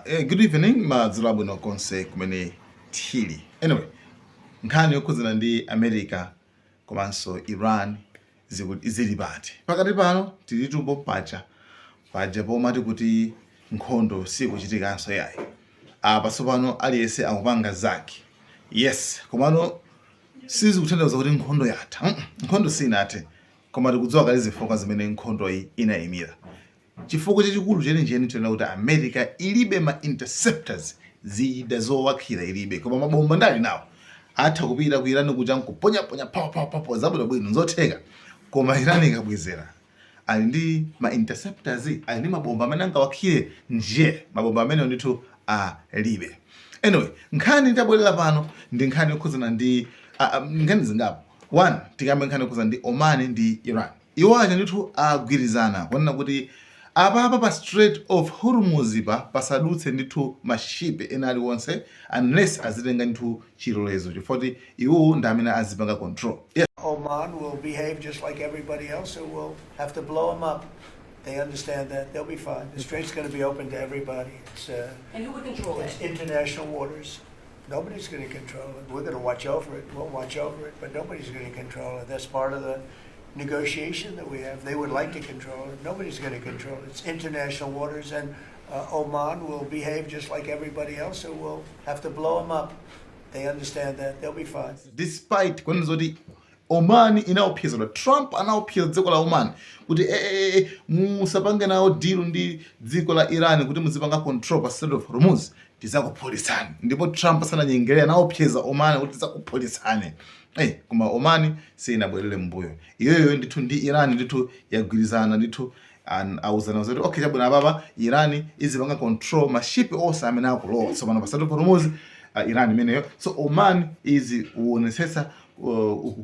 Good evening, madzulo abwino konse kumene tili. Anyway, nkhani yokhudzana ndi America komanso Iran zili pati pakati pano? Tilitumbo paja paja pomati kuti nkhondo sikuchitikanso yayi. Apa tsopano aliyense akupanga zake, yes, komano sizikutanthauza kuti nkhondo yatha. Nkhondo sinathe, koma tikudziwa kale zifukwa zimene nkhondo iyi inayimira. Chifukwa chachikulu chenicheni tinena kuti America ilibe ma interceptors, zida zowakhira ilibe, koma mabomba ndali nawo, atha kupita ku Iran kuja nkuponyaponya papapapo, zabwinobwino, nzotheka. Koma Iran ikabwezera, ali ndi ma interceptors, ali ndi mabomba amene angawakhire nje? Mabomba amene ndithu alibe. Anyway, nkhani itabwerera pano ndi nkhani yokhudzana ndi nkhani zingapo. One, tikambe nkhani yokhudzana ndi Oman ndi Iran. Iwo aja ndithu agwirizana kunena kuti apapa pa Strait of Hormuz pa pasadutse ndithu mashipi ena aliwonse unless azitenga ndithu chilolezo, chifukwa kuti iwo ndi amene azipanga control, yes. Oman will behave just like everybody else, or we'll have to blow them up. They understand that. They'll be fine. The strait's going to be open to everybody. And who would control It's it? International waters. Nobody's going to control it. We're going to watch over it. We'll watch over it, but nobody's going to control it. That's part of the negotiation that we have. They would like to control it. Nobody's going to control it. It's international waters, and Oman will behave just like everybody else, or we'll have to blow them up. They understand that. They'll be fine. Despite kunena zoti Oman inaopsezedwa, Trump anaopseza dziko la Oman kuti musapange nawo deal ndi dziko la Iran kuti muzipanga control pa Strait of Hormuz, tizakuphulisani. Ndipo Trump sananyengerera, anaopseza Oman kuti tizakuphulisani. Hey, koma Oman sinabwerere mbuyo. Iyoyo ndithu ndi Iran ndithu yagwirizana ndithu, auzana zoti okay, chabwino, apapa Iran izipanga control mashipi onse amene akulowa tsopano pa Strait of Hormuz, Iran imeneyo. So Oman izionetsetsa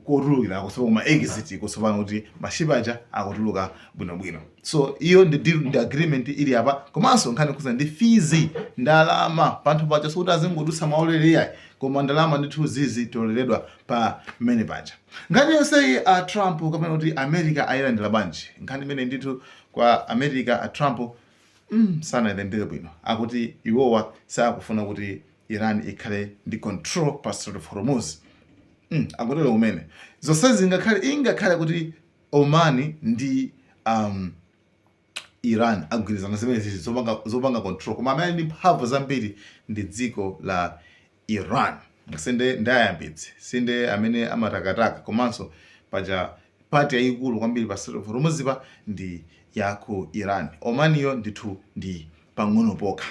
kotulukirako, so kuma exit kusopano kuti mashipi aja akutuluka bwinobwino. So iyo ndi deal, ndi agreement ili apa. Komanso nkhani kuza ndi fees, ndalama panthu paja, sokuti azingodutsa maulere yayi, koma ndalama ndithu zizitoleredwa pa mmene paja. Nkhani yonseyi a Trump kapena kuti America ayilandira bwanji nkhani imene ndithu kwa America? A Trump sanayilandire bwino. Akuti iwowa sakufuna kuti Iran ikhale ndi control pa Strait of Hormuz. Akutero kumene zonsezi ingakhale ingakhale kuti Oman ndi Iran agwirizana zimene zizi zopanga control, koma amene ali ndi mphamvu zambiri ndi dziko la Iran. Sinde ndayambitse, sinde amene amatakataka. Komanso paja part yayikulu kwambiri pa Strait of Hormuz pa ndi ya ku Iran. Omaniyo ndithu ndi pang'ono pokha.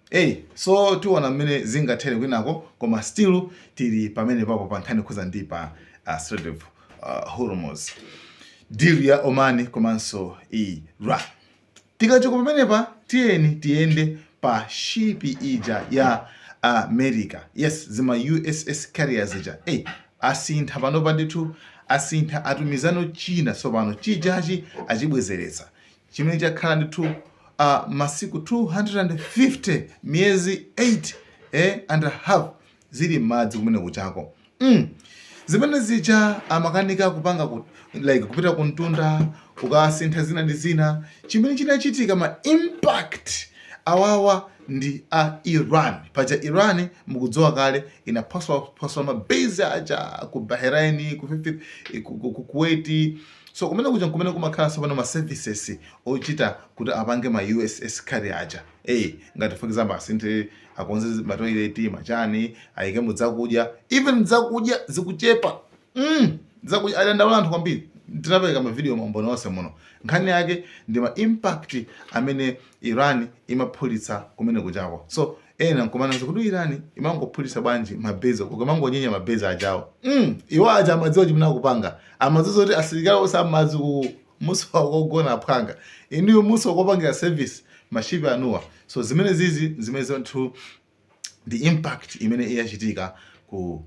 Hey, so tiona mmene zingathere kwinako, koma still tili pamene papo pa nkhani khuza ndi pa Strait of Hormuz, deal ya Oman komanso Iran. Tikachoka pamenepa, tiyeni tiyende pa shipi ija ya America, yes, zima USS carriers ija. Hey, asintha panopa ndithu, asintha, atumizano china tsopano. Chijachi achibwezeretsa, chimene chakhala ndithu masiku 250, miyezi 8 and a half zili m'madzi kumene kuchako. Zimene zija amakanika kupanga like kupita kuntunda kukasintha zina ndi zina. Chimene chinachitika, ma impact awawa ndi a Iran. Paja Iran mukudziwa kale inaphwasula mabase aja ku Bahrain, ku Kuwait. So kumene kuja kumene kumakhala tsopano ma services ochita kuti apange ma USS carrier aja. Ngati for example asinthe, akonze matoilet, machani, ayike mu zakudya. Even zakudya zikuchepa, zakudya adandaula anthu kwambiri. Tinapereka mavideo mamboni onse muno. Nkhani yake ndi ma impact amene Iran imaphulitsa kumene kuchako. So ena nkumanena kuti Iran imangophulitsa bwanji mabase, kukamangonyenya mabase ajawo. Iwo aja amadziwa chimene akupanga, amadziwa kuti asilikali onse amadzi ku musowa kogona aphwanga, inuyo musowa kopangira service mashipi anuwa. So zimene zizi zimene zinthu ndi impact imene iyachitika ku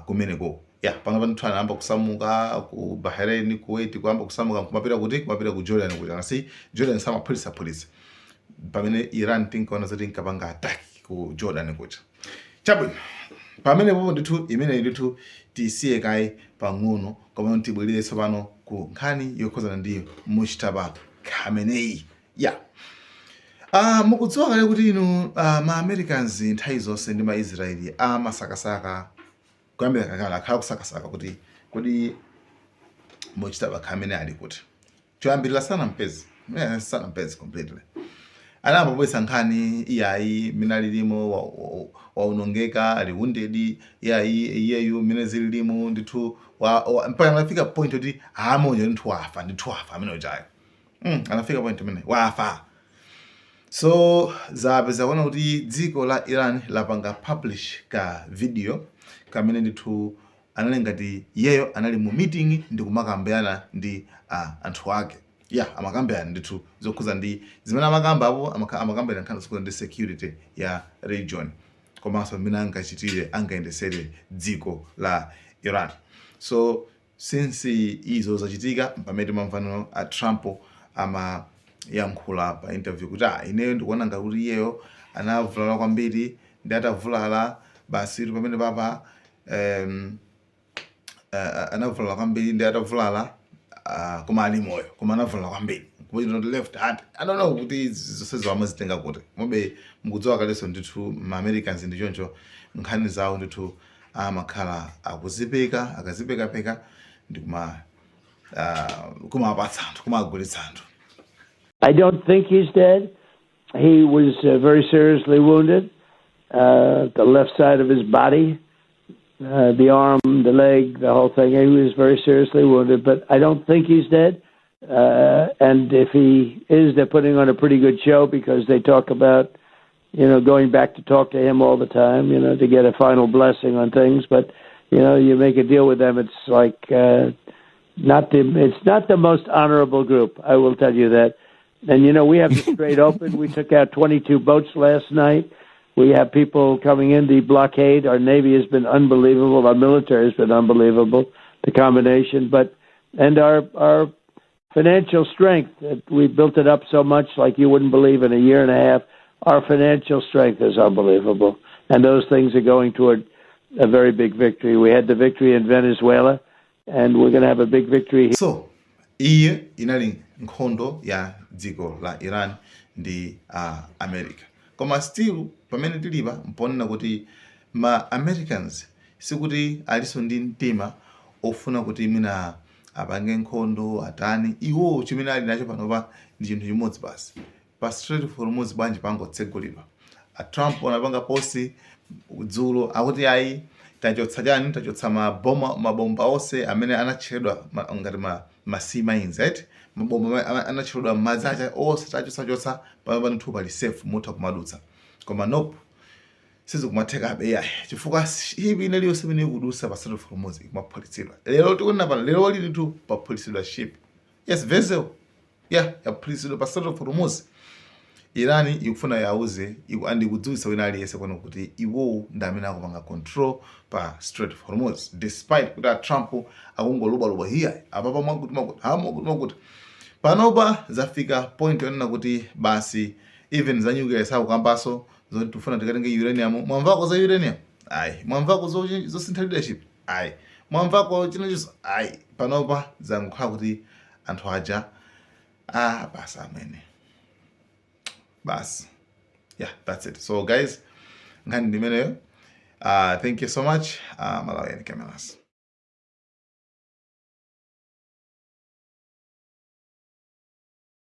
kumeneko ya pano pano anayamba kusamuka ku Bahrain, Kuwait, kuyamba kusamuka kumapita kuti? Kumapita ku Jordan kuti anasi Jordan samaphulitsaphulitsa, pamene Iran tinkaona zoti inkapanga attack ku Jordan kuja. Chabwino, pamene popo ndithu imene ndithu tisiye kaye pang'ono, koma tibwerere tsopano ku nkhani yokhuzana ndi Mujtaba Khamenei ya. Mukudziwa kale kuti inu ma Americans nthawi zonse ndi ma Israeli amasakasaka kuyambira kakale, akhala kusakasaka kuti kodi Mojtaba Khamenei ali kuti. Choyambirira sanampeze, sanampeze completely. Anambobwetsa nkhani, iyayi, mmene alilimo waonongeka, ali wounded, iyayi, iyeyu mmene zililimo ndithu mpaka anafika point kuti amoja ndithu wafa, ndithu wafa amene ujayo. Anafika point imene wafa. So zapeza kuona kuti dziko la Iran lapanga publish ka video kamene ndithu anali ngati iyeyo anali mu meeting ndi kumakambirana ndi anthu ake. Ya, amakambirana ndithu zokhuza ndi zimene amakamba apo, amakambirana nkhani zokhuza ndi security ya region komanso mmene angachitire, angayendesere dziko la Iran. So since izo zachitika, pamene timamvano a Trump amayankhula pa interview kuti ineyo ndikuona ngati kuti iyeyo anavulala kwambiri, ndi atavulala basi pamene papa anavulala kwambiri, ndi atavulala koma ali moyo, koma anavulala kwambiri kuti not left hand. I don't know kuti zonsezo amazitenga kuti mobe. Mukudziwa kalenso ndithu ma Americans ndi choncho, nkhani zawo ndithu amakhala akuzipeka, akazipekapeka ndi kuma kumapatsa anthu, kumagulitsa anthu. I don't think he's dead. He was very seriously wounded. The left side of his body, the arm, the leg, the whole thing. He was very seriously wounded, but I don't think he's dead. And if he is, they're putting on a pretty good show because they talk about going back to talk to him all the time, to get a final blessing on things. But you make a deal with them, it's like not the it's not the most honorable group. I will tell you that. And we have the strait open. We took out 22 boats last night. We have people coming in. The blockade, our Navy has been unbelievable. Our military has been unbelievable. The combination, but and our financial strength, we built it up so much like you wouldn't believe in a year and a half. Our financial strength is unbelievable, and those things are going toward a very big victory. We had the victory in Venezuela, and we're going to have a big victory here. So iyi inali nkhondo ya dziko la Iran ndi America, koma still pamene tilipa mponena kuti ma Americans sikuti aliso ndi mtima ofuna kuti mwina apange nkhondo atani. Iwo chimene ali nacho panopa ndi chinthu chimodzi basi, pa Strait of Hormuz bwanji pangotsegulidwa. A Trump anapanga post dzulo akuti ayi, tachotsa chani, tachotsa maboma, mabomba onse amene anatcheredwa ngati ma sea mines, right? Mabomba anatcheredwa m'madzi acha onse tachotsachotsa, pano ndithu pali safe, mutha kumadutsa. Koma nope, sizikumathekabe yayi, chifukwa ship ina iliyonse imene ikudutsa pa Strait of Hormuz ikumaphulitsidwa. Lero tikunena pano, lero lili ndithu paphulitsidwa ship, yes, vessel, yeah, yaphulitsidwa pa Strait of Hormuz. Iran ikufuna yauze and ikudziwitsa wina aliyense pano kuti iwowo ndi amene akupanga control pa Strait of Hormuz, despite kuti a Trump akungolubaluba hiya apapa mwakuti mwakuti ha mwakuti mwakuti. Panopa zafika point yonena kuti basi, even za nuclear sakukambaso, zoti tifuna tikatenge uranium. Mwamvako za uranium? Ayi. Mwamvako zosintha leadership? Ayi. Mwamvako chinachonso? Ayi. Panopa zangokhala kuti anthu aja, ah, basi amene basi. Yeah, that's it. So guys, nkhani ndimeneyo. Thank you so much. Malawian Cameras.